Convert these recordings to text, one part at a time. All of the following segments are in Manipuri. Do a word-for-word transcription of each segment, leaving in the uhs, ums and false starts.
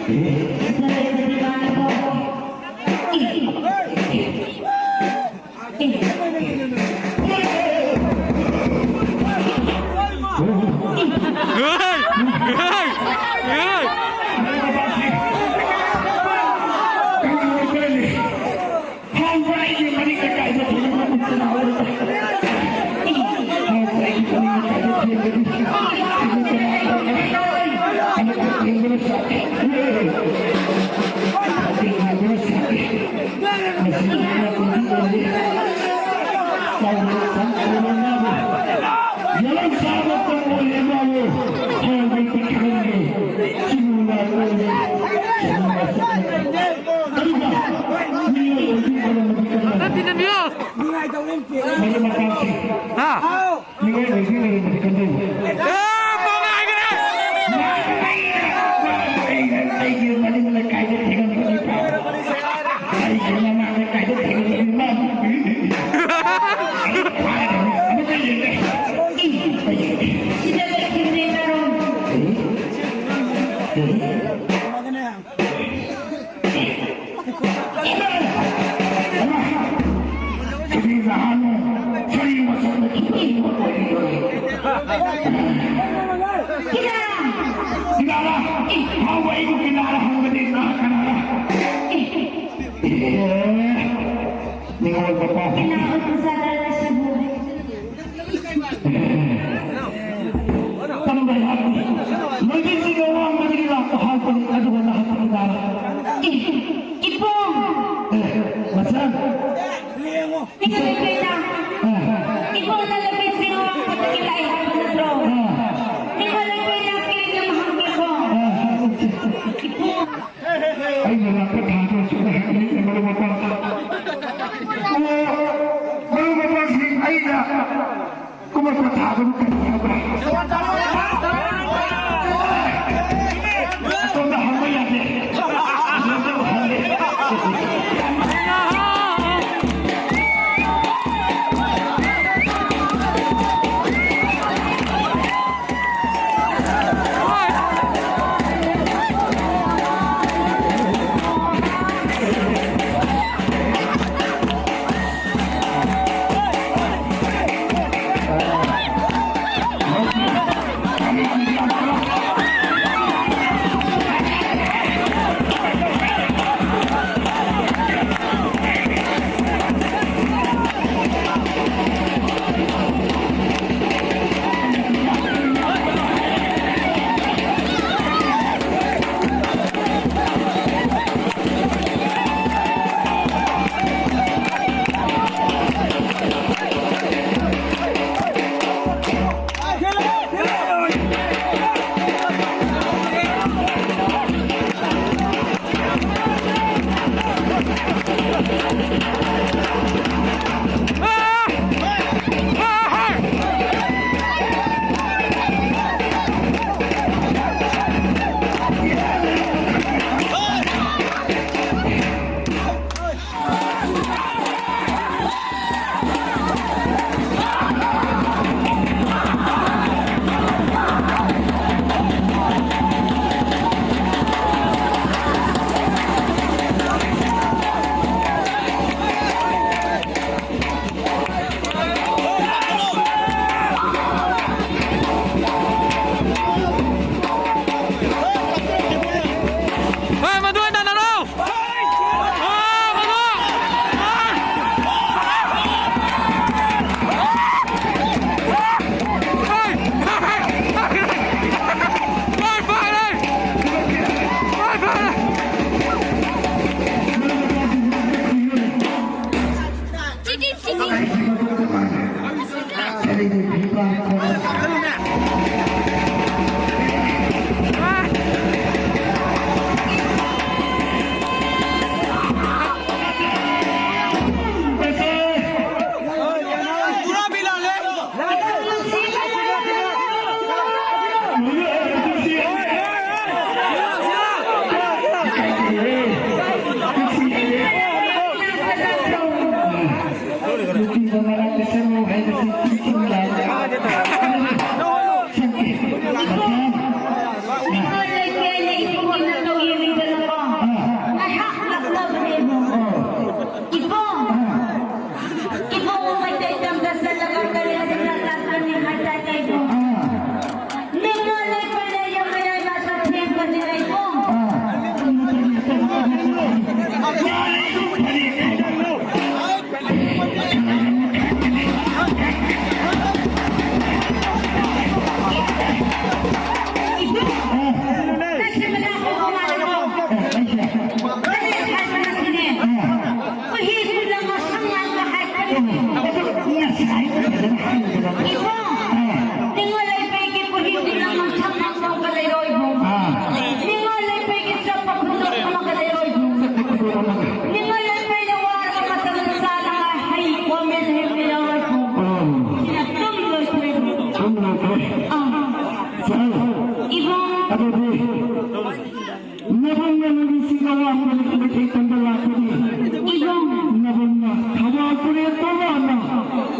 ꯅꯠꯇꯦ, ꯅꯠꯇꯦ꯫ ꯍꯥ? ꯃꯤꯑꯣꯏꯕꯒꯤ ꯑꯣꯏꯔꯕꯗꯤ ꯀꯝꯗꯧꯕ? ꯑꯦ, ꯄꯣꯛꯅ ꯍꯥꯏꯒꯅꯦ! ꯑꯩꯒꯤ ꯃꯅꯤꯡ ꯂꯩꯀꯥꯏꯗ ꯊꯦꯡꯅꯕꯅꯤ꯫ ꯑꯩꯒꯤ ꯃꯃꯥꯡ ꯂꯩꯀꯥꯏꯗ ꯊꯦꯡꯅꯕꯅꯤ꯫ ꯑꯃꯨꯛꯀ ꯌꯦꯡꯒꯦ꯫ ꯁꯤꯗ ꯂꯩꯈꯤꯕꯅꯦ, ꯅꯔꯣꯟ꯫ ꯀꯅꯥ? ꯍꯥꯎꯕ, ꯑꯩꯕꯨ ꯀꯅꯥꯔ ꯍꯪꯕꯅꯤ, ꯅꯍꯥꯛ ꯀꯅꯥꯔ? ꯑꯦ, ꯅꯤꯉꯣꯜ ꯃꯄꯥ꯫ ꯀꯅꯥ ꯑꯣꯏꯕꯖꯥꯠꯂ ꯁꯤꯕꯨ? ꯇꯝꯕ ꯌꯥꯗꯦ꯫ ꯃꯩꯇꯩꯁꯤꯡꯒꯤ ꯑꯋꯥꯡꯕꯗꯒꯤ ꯂꯥꯛꯄ ꯍꯥꯏꯕꯅꯤ, ꯑꯗꯨꯒ ꯅꯍꯥꯛ ꯀꯅꯥꯔ? ꯑꯦ, ꯏꯕꯨꯡ! ꯑꯦ, ꯃꯆꯟ! ꯅꯤꯡꯉꯣꯜ ꯂꯩꯀꯥꯏꯗ꯫ ꯑꯥ꯫ ꯏꯕꯨꯡꯅ ꯂꯩꯀꯥꯏꯁꯤꯡ ꯑꯋꯥꯡꯕꯗꯒꯤ ꯂꯥꯛꯑꯦ ꯍꯥꯏꯕ ꯅꯠꯇ꯭ꯔꯣ? ꯑꯥ꯫ ꯅꯤꯡꯉꯣꯜ ꯂꯩꯀꯥꯏꯗ ꯀꯔꯤꯅꯣ ꯍꯪꯒꯦꯀꯣ? ꯑꯥ, ꯍꯪꯉꯨ꯫ ꯏꯕꯨꯡ! ꯑꯩꯅ ꯂꯥꯛꯄ ꯊꯥꯗꯣ ꯁꯤꯗ ꯍꯥꯏꯔꯛꯏ, ꯃꯔꯨꯞ ꯃꯄꯥꯡ꯫ ꯑꯣ, ꯃꯔꯨꯞ ꯃꯄꯥꯡꯁꯤꯡ, ꯑꯩꯅ ꯀꯨꯝꯃꯛꯄ ꯊꯥꯗꯣ ꯀꯔꯤ ꯍꯥꯏꯕ꯭ꯔꯥ? ꯑꯁꯣꯝꯗ ꯍꯪꯕ ꯌꯥꯗꯦ꯫ ꯑꯁꯣꯝꯗ ꯍꯪꯒꯦ꯫ ꯅꯨꯄꯤꯒ ꯃꯔꯛꯇ ꯆꯠꯂꯨ ꯍꯥꯏꯕꯁꯤ ꯆꯤꯡꯁꯤꯟꯕ꯫ ꯁꯛꯀꯤ ꯃꯆꯥ꯫ ꯅꯤꯡꯉꯣꯜ ꯂꯩꯇꯦꯅ ꯏꯕꯨꯡꯉꯣꯅ ꯇꯧꯔꯤꯕꯅꯤꯗꯅꯀꯣ꯫ ꯑꯥ꯫ ꯉꯥꯏꯍꯥꯛ ꯂꯛꯅꯕꯅꯦꯕ꯫ ꯑꯥ꯫ ꯏꯕꯨꯡ! ꯑꯥ꯫ ꯏꯕꯨꯡ ꯃꯩꯇꯩ ꯇꯝꯗ ꯆꯠꯂꯒ ꯀꯔꯤ ꯀꯔꯤ ꯂꯥꯛꯀꯅꯤ ꯍꯥꯏꯇꯥꯔꯦ ꯏꯕꯨꯡ꯫ ꯑꯥ꯫ ꯅꯤꯡꯉꯣꯜ ꯂꯩꯇꯦꯅ ꯌꯥꯝ ꯃꯌꯥꯏ ꯃꯥꯁꯨ ꯊꯦꯡꯕꯅꯤꯅ ꯏꯕꯨꯡ꯫ ꯑꯥ꯫ ꯅꯤꯡꯉꯣꯜ ꯂꯩꯄꯩꯒꯤ ꯆꯠꯄ ꯈꯨꯗꯣꯡ ꯑꯃꯒ ꯂꯩꯔꯣꯏꯕꯨ꯫ ꯅꯤꯡꯉꯣꯜ ꯂꯩꯄꯩꯅ ꯋꯥꯔꯕ ꯃꯇꯝꯗ ꯆꯥꯅꯉꯥꯏ ꯍꯩ ꯀꯣꯃꯦꯟ ꯍꯦꯛ ꯂꯩꯔꯣꯏꯕꯨ꯫ ꯁꯤꯅ ꯇꯨꯝ ꯂꯣꯏꯊꯣꯛꯏꯕꯨ꯫ ꯇꯨꯝ ꯂꯣꯏꯊꯣꯛꯏ꯫ ꯑꯥ꯫ ꯁꯥꯎ꯫ ꯏꯕꯨꯡ꯫ ꯑꯗꯨꯗꯤ ꯅꯕꯨꯡꯅ ꯅꯨꯃꯤꯠꯁꯤꯡ ꯑꯋꯥꯡꯕꯗ ꯃꯩꯇꯩ ꯇꯝꯕ ꯂꯥꯛꯄꯅꯤ꯫ ꯏꯕꯨꯡ꯫ ꯅꯕꯨꯡꯅ ꯊꯧꯕꯥꯜ ꯇꯨꯔꯦꯜ ꯇꯣꯔꯕꯥꯟꯅ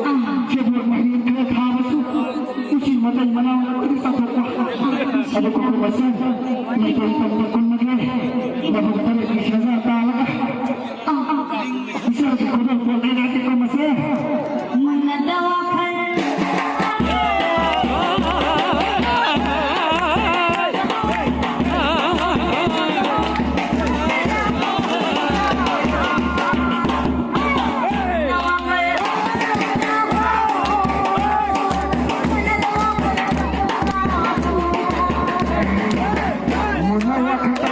ꯑꯥ꯫ ꯁꯦꯕꯣꯠ ꯃꯍꯤ ꯈꯔ ꯊꯥꯕꯁꯨ ꯎꯆꯤ ꯃꯇꯩ ꯃꯅꯥꯎ ꯂꯣꯏꯅ ꯆꯥꯊꯣꯛꯄ꯫ ꯑꯗꯨꯒ ꯃꯁꯦ ꯃꯩꯇꯩ ꯇꯝꯕ ꯀꯨꯟꯃꯔꯤ ꯅꯕꯨꯡ ꯇꯔꯦꯠꯀꯤ ꯁꯦꯟꯖꯥ ꯇꯥꯜꯂꯒ ꯏꯆꯥꯒꯤ ꯈꯨꯗꯣꯜꯄꯣꯠ ꯂꯩꯔꯛꯀꯦꯀꯣ ꯃꯁꯦ꯫ ꯃꯨꯟꯅꯗ ꯋꯥꯈꯜ꯫ ꯃꯨꯟꯅ ꯋꯥꯈꯜ꯫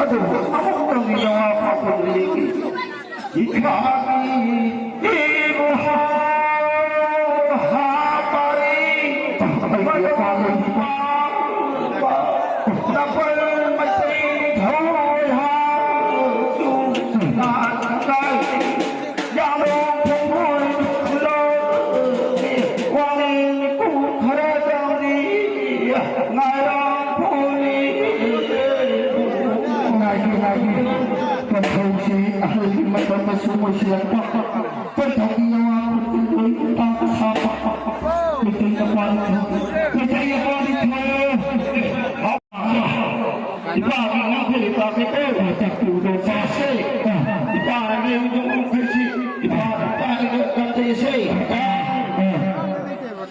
ꯑꯃꯨꯛꯇꯪꯗꯤ ꯅꯋꯥ ꯐꯥꯎꯕ ꯌꯦꯡꯒꯦ꯫ ꯏꯈꯥꯒꯤ ꯏꯕꯨ ꯍꯥ ꯄꯥꯔꯤ꯫ ꯅꯄꯜ ꯃꯩꯇꯩ ꯊꯧ ꯍꯥ ꯆꯨ ꯅꯥ ꯈꯪꯒꯥꯏ꯫ ꯌꯥꯂꯣꯡ ꯈꯣꯡꯕꯣꯏ ꯈꯨꯂꯣꯛ ꯋꯥꯂꯦꯟ ꯀꯨ ꯈꯔ ꯇꯧꯔꯤ ꯉꯥꯏꯔꯥꯡ ꯐꯣꯔꯤ꯫ ꯉꯥꯏꯒꯦ, ꯉꯥꯏꯒꯦ꯫ ꯄꯟꯊꯧꯁꯤ ꯑꯍꯜꯒꯤ ꯃꯇꯝꯗꯁꯨ ꯑꯣꯏꯁꯤꯜꯂꯛꯄ꯫ ꯄꯟꯊꯧꯒꯤ ꯌꯥꯋꯥ ꯄꯨꯟꯊꯧ ꯇꯥꯕ ꯁꯥꯕ꯫ ꯃꯩꯇꯩ ꯅꯄꯥꯅꯤ, ꯃꯩꯇꯩ ꯅꯄꯥꯅꯤ ꯊꯣꯏ꯫ ꯏꯄꯥꯒꯤ ꯉꯥꯡꯈꯩ ꯏꯄꯥꯒꯤ ꯀꯧ ꯇꯥꯛꯄꯤꯕꯗꯣ ꯆꯥꯁꯦ꯫ ꯏꯄꯥꯅ ꯂꯦꯝꯕꯗꯣ ꯎꯈ꯭ꯔꯁꯤ꯫ ꯏꯄꯥ, ꯏꯄꯥꯒꯤꯗꯣ ꯀꯟꯗꯦꯁꯦ꯫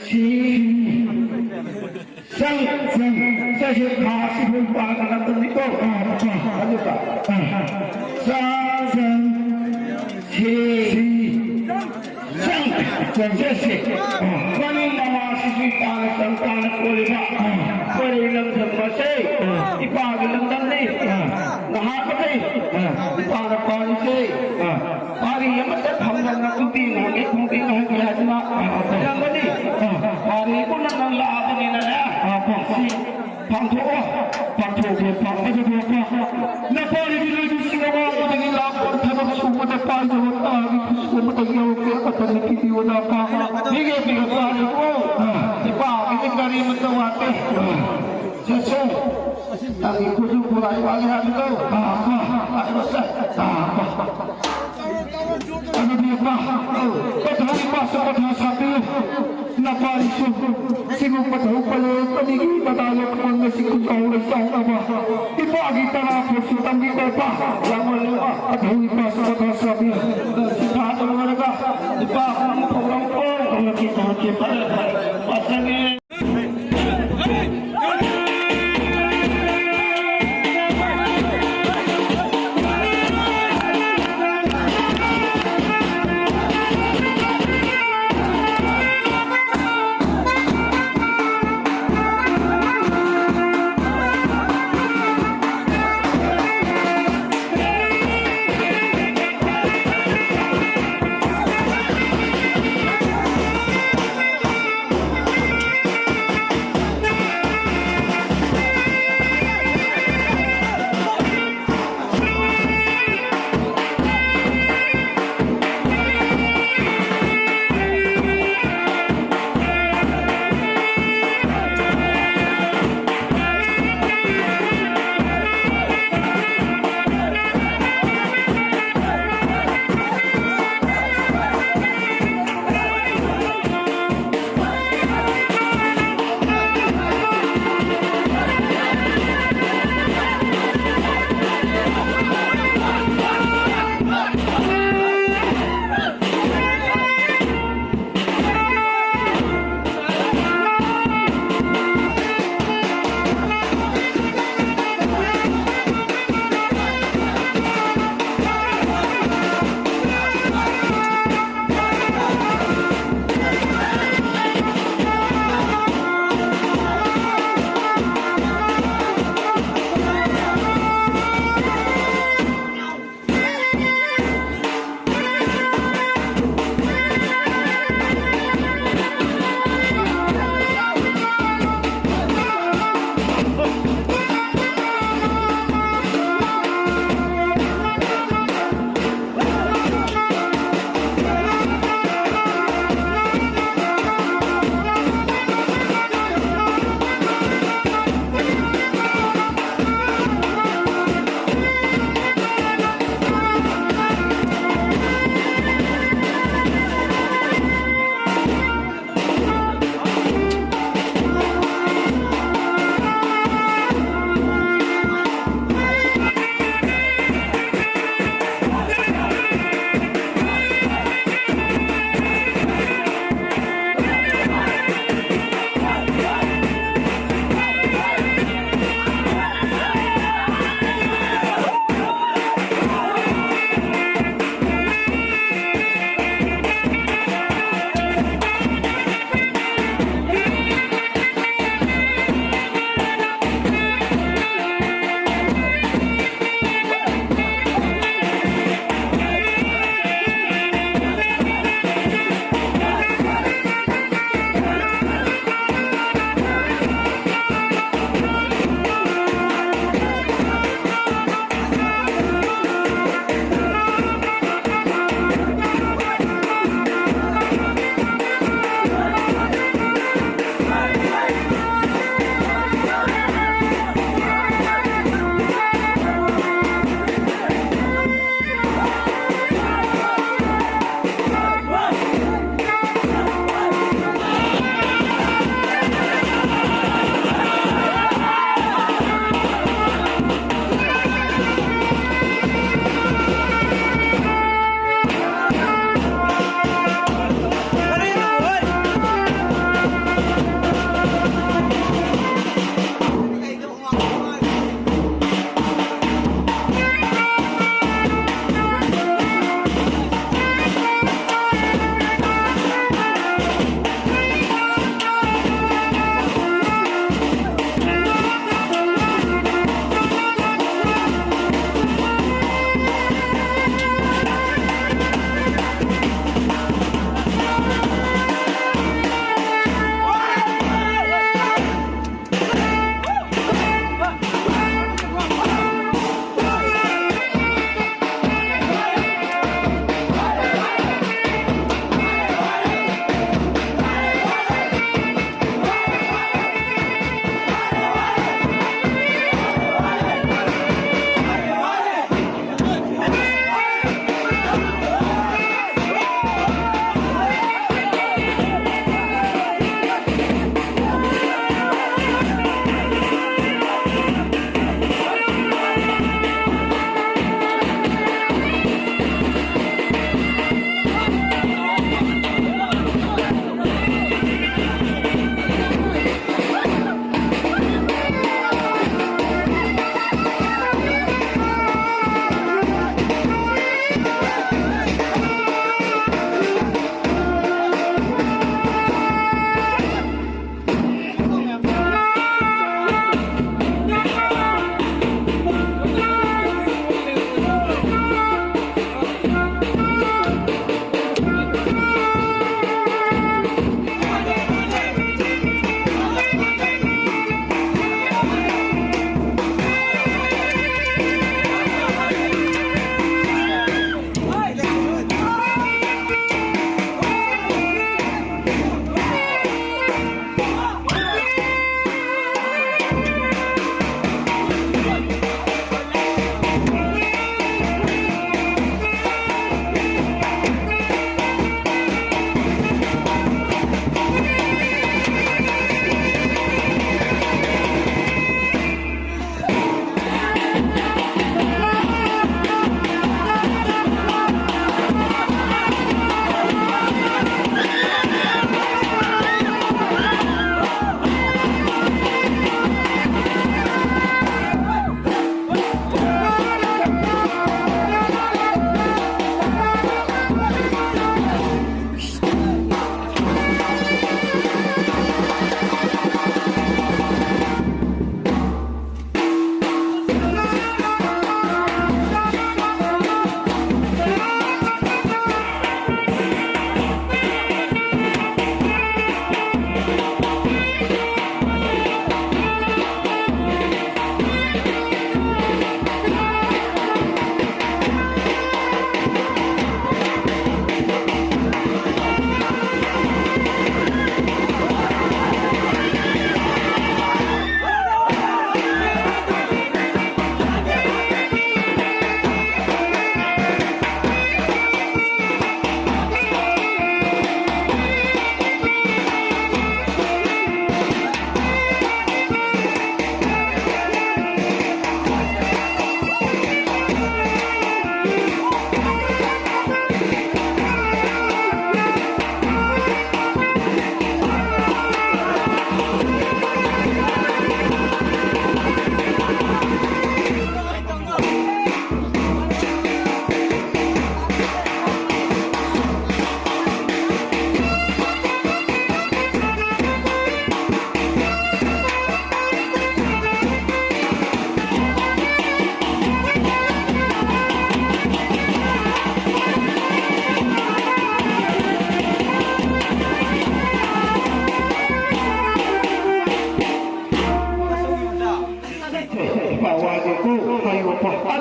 ꯁꯤ ꯁꯪ, ꯁꯪ, ꯁꯦ, ꯁꯦ, ꯈꯥ, ꯁꯤ ꯐꯧ ꯄꯥꯒꯗꯕꯅꯤꯀꯣ꯫ ꯑꯗꯨꯒ ꯁꯪ, ꯁꯪ, ꯁꯤ꯫ ꯆꯪ, ꯆꯪꯖꯁꯦ꯫ ꯃꯅꯤꯡ ꯃꯃꯥꯡꯁꯤꯁꯨ ꯇꯥꯅ ꯆꯪ ꯇꯥꯅ ꯀꯣꯜꯂꯤꯕ꯫ ꯀꯣꯏꯔꯦ ꯂꯝꯗꯝ ꯑꯁꯦ ꯏꯄꯥꯒꯤ ꯂꯝꯗꯝꯅꯤ꯫ ꯅꯍꯥ ꯃꯈꯩ ꯏꯄꯥꯅ ꯄꯥꯜꯂꯤꯁꯦ꯫ ꯄꯥꯔꯤ ꯑꯃꯠꯇ ꯐꯪꯗꯅ ꯇꯨꯄꯤ ꯉꯥꯡꯒꯦ ꯈꯣꯡꯕꯤ ꯉꯥꯡꯒꯦ ꯍꯥꯏꯗꯅ ꯂꯩꯔꯝꯒꯅꯤ꯫ ꯄꯥꯔꯤ ꯄꯨꯝꯅꯃꯛ ꯂꯥꯛꯑꯕꯅꯤꯅꯅꯦ꯫ ꯁꯤ ꯄꯥꯡꯊꯣꯛꯑꯣ꯫ ꯄꯥꯡꯊꯣꯛꯀꯦ, ꯄꯥꯡꯊꯣꯛꯀꯦ꯫ ꯅꯄꯥꯔꯤꯕꯤ ꯂꯩꯕꯤꯁꯤꯡ ꯑꯋꯥꯡꯕꯗꯒꯤ ꯂꯥꯛꯄ ꯊꯕꯛ ꯁꯨꯕꯗ ꯄꯥꯏꯗꯕ ꯇꯥꯒꯤ ꯈꯨꯠꯁꯨ ꯑꯃꯗ ꯌꯧꯔꯛꯀꯦ꯫ ꯑꯃꯇ ꯅꯨꯄꯤꯗꯤ ꯑꯣꯖꯥ ꯄꯥ꯫ ꯃꯤꯒꯤ ꯃꯤꯒ ꯄꯥꯔꯤꯕꯣ꯫ ꯏꯄꯥꯒꯤꯗꯤ ꯀꯔꯤꯃꯇ ꯋꯥꯠꯇꯦ꯫ ꯆꯠꯁꯦ꯫ ꯅꯪꯒꯤ ꯈꯨꯠꯁꯨ ꯈꯨꯠꯂꯥꯏ ꯋꯥꯠꯂꯤ ꯍꯥꯏꯕꯗꯣ꯫ ꯑꯥ, ꯑꯥ꯫ ꯑꯗꯨ ꯆꯠ-, ꯑꯥ, ꯑꯥ꯫ ꯑꯗꯨꯗꯤ ꯏꯄꯥ, ꯄꯟꯊꯧ ꯏꯄꯥꯁꯨ ꯄꯣꯊꯥ ꯁꯥꯕꯤꯌꯨ꯫ ꯅꯄꯥꯅꯤꯁꯨ ꯁꯤꯒꯨꯝꯕ ꯊꯧ ꯄꯂꯦꯜ ꯄꯅꯤꯒꯤ ꯃꯇꯥ ꯂꯧꯈꯣꯟ ꯑꯁꯤ ꯈꯨꯟꯖꯥꯎ ꯂꯩꯆꯥꯎꯅꯕ ꯏꯄꯥꯒꯤ ꯇꯔꯥ ꯐꯥꯎꯁꯨ ꯇꯝꯕꯤꯈꯣ ꯏꯄꯥ꯫ ꯂꯥꯡꯑꯣ, ꯂꯥꯡꯑꯣ꯫ ꯄꯟꯊꯧ ꯏꯄꯥꯁꯨ ꯄꯣꯊꯥ ꯁꯥꯕꯤꯌꯨ꯫ ꯁꯤ ꯊꯥꯗ ꯂꯣꯏꯔꯒ ꯏꯄꯥ ꯑꯃꯨꯛ ꯊꯧꯔꯝ ꯇꯧꯔꯛꯀꯦ, ꯇꯧꯔꯛꯀꯦ꯫ ꯐꯔꯦ, ꯐꯔꯦ꯫ ꯄꯥꯁꯇꯔꯒꯤ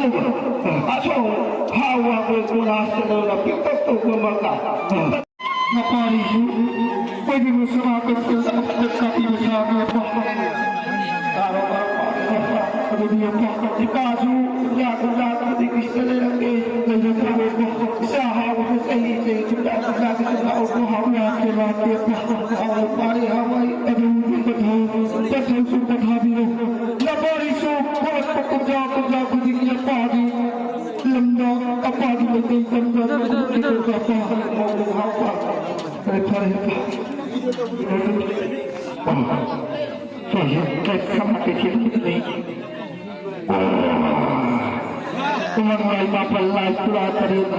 ꯑꯁꯣꯛ ꯍꯥꯎ ꯋꯥꯡꯕ ꯀꯣꯂꯥꯁꯇ ꯂꯧꯔ ꯄꯤꯛꯇꯛ ꯇꯧꯕ ꯑꯃꯒ꯫ ꯃꯄꯥꯔꯤꯁꯨ ꯑꯩꯈꯣꯏꯒꯤ ꯃꯁꯥ ꯀꯟꯇ꯭ꯔꯣꯜ ꯑꯃꯈꯛ ꯀꯥꯕꯤꯕ ꯁꯥꯕꯤ ꯑꯄꯥ꯫ ꯑꯗꯨꯗꯤ ꯑꯄꯥ ꯏꯄꯥꯁꯨ ꯌꯥꯗ ꯌꯥꯗꯕꯗꯤ ꯀ꯭ꯔꯤꯁꯇ ꯂꯩꯔꯝꯒꯦ꯫ ꯂꯩꯖꯗ꯭ꯔꯕ ꯏꯄꯥ ꯏꯆꯥ ꯍꯥꯎꯕꯗ ꯆꯍꯤ ꯆꯍꯤ ꯁꯨꯝ ꯌꯥꯗ ꯌꯥꯗ ꯁꯨꯝ ꯍꯥꯎꯕ ꯍꯥꯎ ꯌꯥꯗꯦ ꯂꯥꯛꯇꯦ ꯑꯄꯥ꯫ ꯍꯥꯎ ꯄꯥꯔꯤ ꯍꯥꯎ ꯑꯩ ꯑꯗꯨ ꯄꯊꯧ ꯄꯊꯧꯁꯨ ꯄꯊꯥꯕꯤꯔꯣ꯫ ꯅꯄꯥꯔꯤꯁꯨ ꯀꯨꯝꯖꯥ ꯀꯨꯝꯖꯥ ꯈꯨꯗꯤꯡꯒꯤ ꯑꯄꯥꯒꯤ ꯂꯝꯗ, ꯑꯄꯥꯒꯤ ꯃꯩꯇꯩ ꯂꯝꯗ ꯀꯨꯝꯈꯤꯕ ꯑꯄꯥ ꯃꯧ ꯍꯥꯞꯄ꯫ ꯐꯔꯦ, ꯐꯔꯦ, ꯐꯔꯦ꯫ ꯐꯔꯦ, ꯐꯔꯦ, ꯁꯃꯥ ꯀꯩꯊꯦꯜ ꯂꯩ꯫ ꯎꯃꯪ ꯂꯥꯏ ꯃꯥꯄꯜ ꯂꯥꯏ ꯇꯔꯥ ꯇꯔꯦꯠ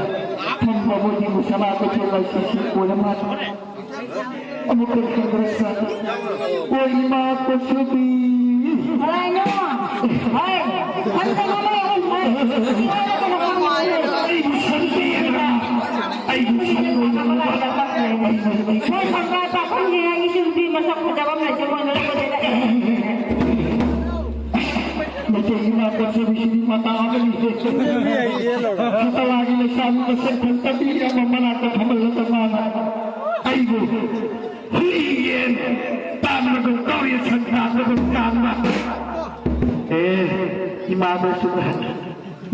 ꯐꯝꯕ ꯃꯣꯏꯒꯤ ꯃꯁꯥꯂꯥ ꯀꯩꯊꯦꯜ ꯂꯩꯁꯤꯁꯤ ꯑꯣꯏꯔ ꯃꯥꯜꯂꯦ꯫ ꯑꯃꯨꯛꯀ ꯈꯟꯗ꯭ꯔꯁ꯫ ꯑꯣ ꯏꯃꯥ ꯀꯣꯟꯁꯨꯕꯤ꯫ ꯀꯅꯥꯅꯣ? ꯍꯣꯏ, ꯈꯟꯗꯅ ꯂꯩ, ꯍꯣꯏ, ꯍꯣꯏ꯫ ꯑꯩꯕꯨ ꯁꯟꯕꯤꯔ? ꯑꯩꯕꯨ ꯁꯟꯕꯤꯔ? ꯃꯣꯏ ꯁꯪꯒꯥ ꯆꯥꯐꯝꯅꯤ ꯍꯥꯏ, ꯏꯁꯨ ꯅꯨꯄꯤ ꯃꯁꯛ ꯐꯖꯕ ꯑꯃ ꯂꯩꯇꯦ, ꯃꯣꯏ ꯃꯔꯛꯇꯨꯗ꯫ ꯃꯩꯇꯩ ꯏꯃꯥ ꯀꯣꯟꯁꯨꯕꯤꯁꯤꯗꯤ ꯃꯇꯥ ꯑꯃꯅꯤ꯫ ꯁꯇꯂꯥꯒꯤ ꯂꯩꯁꯥꯕꯤ ꯃꯁꯛ ꯐꯖꯕꯤ ꯑꯃ ꯃꯅꯥꯛꯇ ꯐꯝꯍꯜꯂꯒ ꯃꯥꯅ ꯑꯩꯕꯨ ꯍꯨꯏ ꯌꯦꯟ ꯇꯥꯟꯕꯒꯨꯝ ꯇꯧꯔꯤ, ꯁꯟ ꯇꯥꯟꯕꯒꯨꯝ ꯇꯥꯟꯕ꯫ ꯑꯦ, ꯏꯃꯥꯗꯁꯨ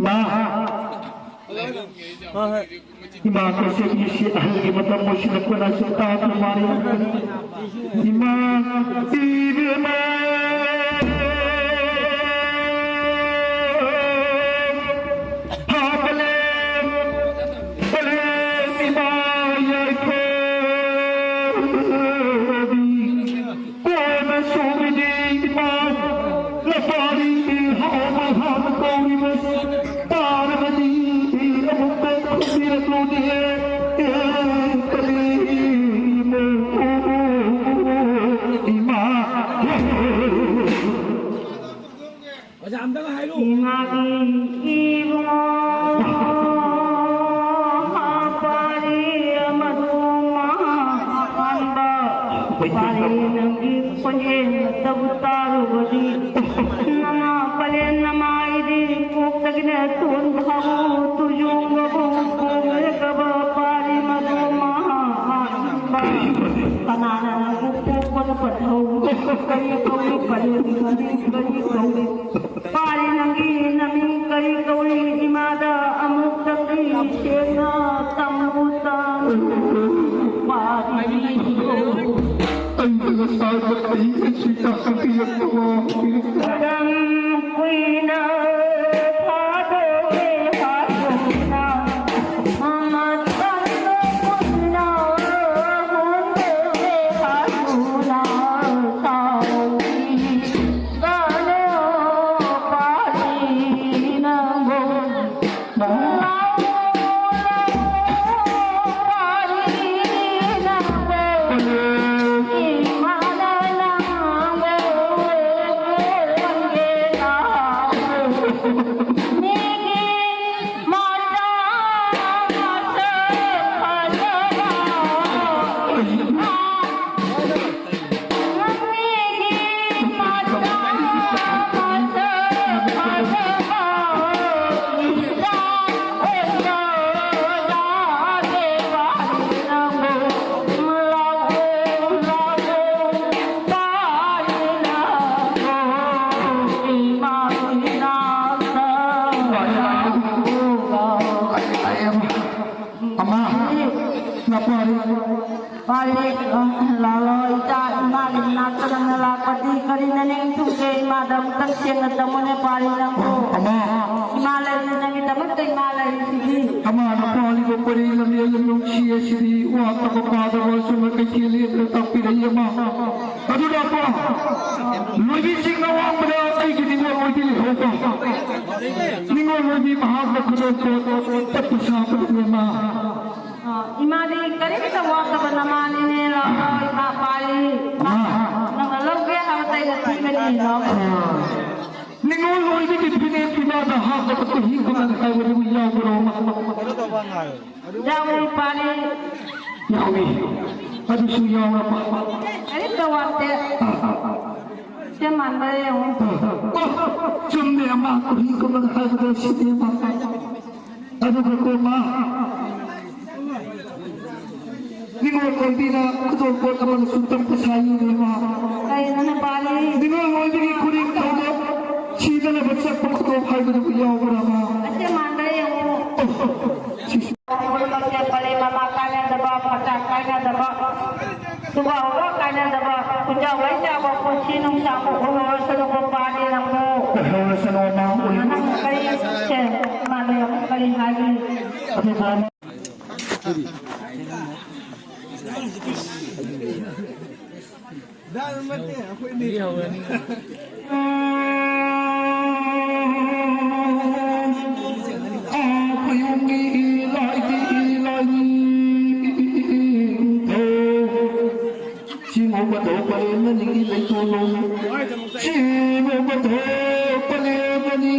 ꯃꯥ ꯏꯃꯥ ꯀꯣꯟꯁꯦꯞꯀꯤꯁꯤ ꯑꯍꯜꯒꯤ ꯃꯇꯝ ꯑꯣꯏꯁꯤꯜꯂꯛꯄꯅ ꯁꯨꯝ ꯇꯥꯗ꯭ꯔ ꯃꯥꯜꯂꯦ꯫ ꯏꯃꯥ ꯏꯕꯦꯝꯃ ꯍꯥꯄꯂꯦ ꯄꯂꯦ ꯏꯃꯥ ꯌꯥꯏꯐꯕꯤ꯫ ꯀꯣꯟꯅ ꯁꯣꯝꯒꯤꯗꯤ ꯏꯃꯥ ꯂꯄꯥꯔꯤꯒꯤ ꯍꯥꯎꯕ ꯍꯥꯟꯅ ꯀꯧꯔꯤꯕ ꯇꯥꯔꯕꯗꯤ ꯑꯃꯨꯛꯇ ꯈꯨꯝꯕꯤꯔꯛꯂꯨꯅꯦ꯫ ꯑꯦ ꯀꯔꯤ ꯏꯃꯣ ꯏꯃꯥ꯫ ꯄꯥꯔꯤ ꯅꯪꯒꯤ ꯈꯣꯟꯖꯦꯜ ꯇꯕꯨ ꯇꯥꯔꯨꯕꯗꯤ ꯅꯃꯥ ꯄꯂꯦꯟ ꯅꯃꯥꯏꯗꯤ ꯀꯣꯛꯇꯒꯤꯅ ꯇꯣꯟ ꯐꯥꯎ ꯇꯨꯖꯣꯡꯕꯕꯨ ꯄꯣꯛꯂꯒꯕ ꯄꯥꯔꯤ ꯃꯗꯣ ꯃꯍꯥ ꯀꯅꯥꯅ ꯅꯪꯕꯨ ꯄꯣꯛꯄꯅ ꯄꯟꯍꯧ? ꯀꯔꯤ ꯀꯧꯏ ꯄꯂꯦꯟ ꯃꯃꯤꯡ ꯀꯔꯤ ꯀꯧꯏ? ꯄꯥꯔꯤ ꯅꯪꯒꯤ ꯅꯃꯤꯡ ꯀꯔꯤ ꯀꯧꯏ? ꯏꯃꯥꯗ ꯑꯃꯨꯛꯇꯪꯗꯤ ꯁꯦꯡꯅ ꯇꯝꯃꯨ ꯇꯝꯃꯨ ꯄꯥꯔꯤ꯫ ꯑꯩꯅ ꯉꯁꯥꯏ ꯃꯈꯩ ꯑꯁꯤꯗ ꯍꯪꯕꯤꯔꯛꯄ ꯋꯥ ꯃꯇꯝ ꯀꯨꯏꯅ ꯐꯥꯗꯣꯔꯦ ꯍꯥꯏꯗꯨꯅ ꯃꯇꯝꯗꯣ ꯀꯨꯏꯅ ꯍꯣꯡꯗꯣꯔꯦ ꯍꯥꯏꯗꯨꯅ ꯁꯥꯎꯏ꯫ ꯑꯃ, ꯅꯄꯥꯔꯤ꯫ ꯄꯥꯔꯤ, ꯑ, ꯂꯥꯛꯂꯣ, ꯏꯆꯥ, ꯏꯃꯥꯒꯤ ꯃꯅꯥꯛꯇ ꯅꯪꯅ ꯂꯥꯛꯄꯗꯤ ꯀꯔꯤ ꯅꯅꯤꯡ ꯊꯨꯡꯒꯦ? ꯏꯃꯥꯗ ꯑꯃꯨꯛꯇꯪ ꯁꯦꯡꯅ ꯇꯝꯃꯨꯅꯦ, ꯄꯥꯔꯤ ꯅꯪꯕꯨ꯫ ꯑꯃ꯫ ꯏꯃꯥ ꯂꯩꯔꯤ, ꯅꯪꯒꯤꯗꯃꯛꯇ ꯏꯃꯥ ꯂꯩꯔꯤꯁꯤꯗꯤ꯫ ꯑꯃ, ꯅꯄꯥꯔꯤꯕ ꯄꯔꯤ ꯂꯝꯂꯦꯟ ꯅꯨꯡꯁꯤ ꯑꯁꯤꯗꯤ ꯋꯥꯠꯇꯕ ꯄꯥꯗꯕ ꯑꯁꯨꯝꯅ ꯀꯩꯊꯦꯜ ꯂꯦꯞꯇ ꯇꯥꯛꯄꯤꯔꯛꯏ ꯑꯃ꯫ ꯑꯗꯨꯅ ꯑꯄꯥ, ꯂꯣꯏꯕꯤꯁꯤꯡꯅ ꯋꯥꯡꯕꯗ ꯑꯩꯒꯤ ꯅꯤꯡꯉꯣꯜ ꯑꯣꯏꯕꯤ ꯂꯩꯍꯧꯕ꯫ ꯅꯤꯡꯉꯣꯜ ꯑꯣꯏꯕꯤ ꯃꯍꯥꯛꯅ ꯈꯨꯗꯣꯜ ꯄꯣꯠ ꯇꯠꯄ ꯁꯥꯕ ꯏꯕꯦꯝꯃ꯫ ꯑ, ꯏꯃꯥꯗꯤ ꯀꯔꯤꯝꯇ ꯋꯥꯠꯇꯕ ꯅꯃꯥꯅꯤꯅꯦ, ꯂꯥꯛꯑꯣ, ꯏꯃꯥ ꯄꯥꯜꯂꯤ꯫ ꯏꯃꯥ꯫ ꯅꯪꯅ ꯂꯧꯒꯦ ꯍꯥꯏꯕꯗ ꯑꯩꯅ ꯄꯤꯒꯅꯤ, ꯂꯥꯛꯑꯣ꯫ ꯑ, ꯅꯤꯡꯉꯣꯜ ꯑꯣꯏꯕꯒꯤ ꯐꯤꯔꯦꯞ ꯏꯃꯥꯗ ꯍꯥꯞꯄꯗ ꯆꯍꯤ ꯀꯃꯟ ꯍꯥꯏꯕꯗꯨ ꯌꯥꯎꯕ꯭ꯔꯣ? ꯌꯥꯎꯏ, ꯄꯥꯜꯂꯤ꯫ ꯌꯥꯎꯏ꯫ ꯑꯗꯨꯁꯨ ꯌꯥꯎꯔꯕ꯫ ꯀꯔꯤꯝꯇ ꯋꯥꯠꯇꯦ꯫ ꯑꯥ, ꯑꯥ, ꯑꯥ꯫ ꯁꯦ ꯃꯥꯟꯕ꯭ꯔꯥ ꯌꯦꯡꯉꯨ꯫ ꯑꯥ, ꯑꯥ꯫ ꯆꯨꯝꯃꯦ, ꯑꯃ ꯀꯨꯂꯤ ꯀꯨꯝꯂꯒ ꯍꯥꯏꯕꯗꯣ ꯁꯤꯅꯦ, ꯑꯃ꯫ ꯑꯗꯨꯒ ꯀꯣ, ꯃꯥ, ꯅꯤꯉꯣꯜ ꯑꯣꯏꯕꯤꯅ ꯈꯨꯗꯣꯜꯄꯣꯠ ꯑꯃꯒꯁꯨ ꯇꯞꯄ ꯁꯥꯏꯅꯦ, ꯃꯥ꯫ ꯀꯩꯅꯣꯅꯦ ꯄꯥꯜꯂꯤ? ꯅꯤꯉꯣꯜ ꯑꯣꯏꯕꯤꯒꯤ ꯈꯨꯔꯤꯡ ꯊꯧꯗꯣꯛ ꯁꯤꯗꯅꯕ ꯆꯠꯄ ꯈꯨꯗꯣꯜ ꯍꯥꯏꯕꯗꯨꯕꯨ ꯌꯥꯎꯕ꯭ꯔꯥ, ꯃꯥ? ꯑꯁꯦ ꯃꯥꯟꯕ꯭ꯔꯥ ꯌꯦꯡꯉꯨ꯫ ꯑꯣ, ꯁꯤ ꯈꯨꯗꯤꯡꯃꯛꯁꯦ ꯄꯔꯦꯡ ꯃꯃꯥ ꯀꯥꯏꯅꯗꯕ, ꯃꯆꯥ ꯀꯥꯏꯅꯗꯕ, ꯁꯨꯕ ꯍꯧꯕ ꯀꯥꯏꯅꯗꯕ, ꯈꯨꯟꯖꯥꯎ ꯂꯩꯖꯥꯎꯕ ꯄꯨꯟꯁꯤ ꯅꯨꯡꯁꯥꯡꯕ ꯑꯣꯏꯍꯧꯔꯁꯅꯨꯀꯣ ꯄꯥꯗꯤ ꯅꯪꯕꯨ꯫ ꯑꯣꯏꯍꯧꯔꯁꯅꯨ ꯑꯃ ꯑꯣꯏꯍꯧꯔꯁꯅꯨ꯫ ꯅꯪ ꯀꯔꯤ ꯁꯦ ꯃꯥꯅ ꯀꯔꯤ ꯍꯥꯏꯒꯅꯤ? ꯑꯗꯨꯒ ꯆꯤꯡ ꯍꯧꯕ ꯊꯧ ꯄꯔꯦꯡ ꯑꯅꯤꯒꯤ ꯂꯩꯀꯣꯜꯂꯣꯝ꯫ ꯆꯤꯡ ꯍꯧꯕ ꯊꯧ ꯄꯔꯦꯡ ꯑꯅꯤ꯫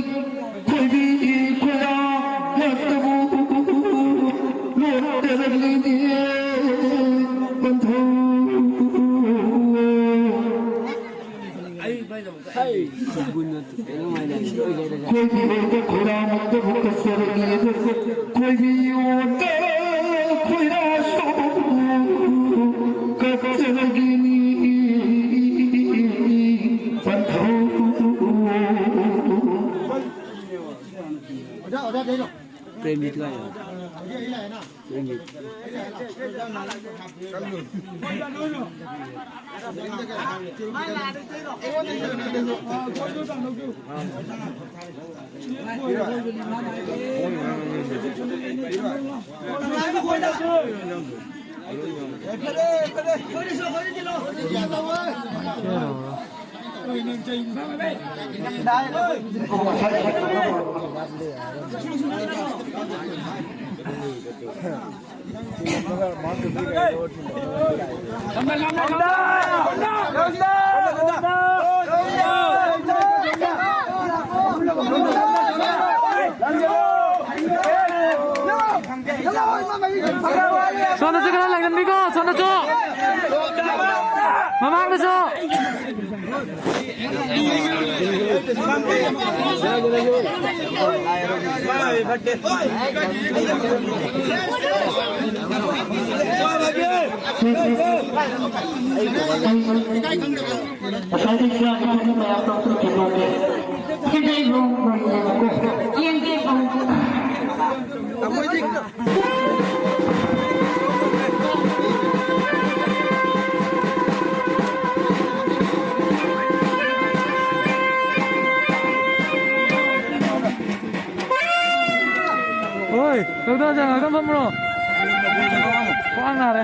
ꯈꯣꯏꯕꯤ ꯈꯣꯏꯔꯥ ꯉꯥꯛꯇꯕꯨ ꯂꯣꯠꯇꯔꯒꯅꯤ ꯄꯟꯊꯧ꯫ ꯈꯣꯏꯕꯤ ꯑꯣꯏꯕ ꯈꯣꯏꯔꯥ ꯉꯥꯛꯇꯕꯨ ꯀꯠꯆꯔꯒꯦ꯫ ꯈꯣꯏꯕꯤ ꯑꯣꯏꯕ ꯈꯣꯏꯔꯥꯁꯨ ꯀꯠꯆꯔꯒꯦꯅꯤ ꯄꯟꯊꯧ꯫ ꯄ꯭ꯔꯦꯝꯖꯤꯠ ꯀꯥꯏ? ꯄ꯭ꯔꯦꯝꯖꯤꯠ꯫ ꯁꯣꯝꯗꯁꯨ ꯈꯔ ꯂꯥꯡꯖꯟꯕꯤꯀꯣ, ꯁꯣꯝꯗꯁꯨ꯫ ꯃꯃꯥꯡꯗꯁꯨ꯫ ꯉꯁꯥꯏꯗꯒꯤ ꯆꯥꯛ ꯏꯟꯁꯥꯡ ꯃꯌꯥꯝ ꯇꯧꯊꯣꯛꯈꯤꯕ ꯂꯣꯏꯔꯦ꯫ ꯁꯤꯗꯩ ꯂꯣꯡ ꯂꯣꯡ ꯌꯦꯡꯉꯨꯀꯣ꯫ ꯌꯦꯡꯒꯦ꯫ ꯍꯣꯏ, ꯗꯣꯛꯇꯔ ꯉꯥꯛꯇꯪ ꯐꯝꯃ꯭ꯔꯣ? ꯈ꯭ꯋꯥꯡ ꯅꯥꯔꯦ꯫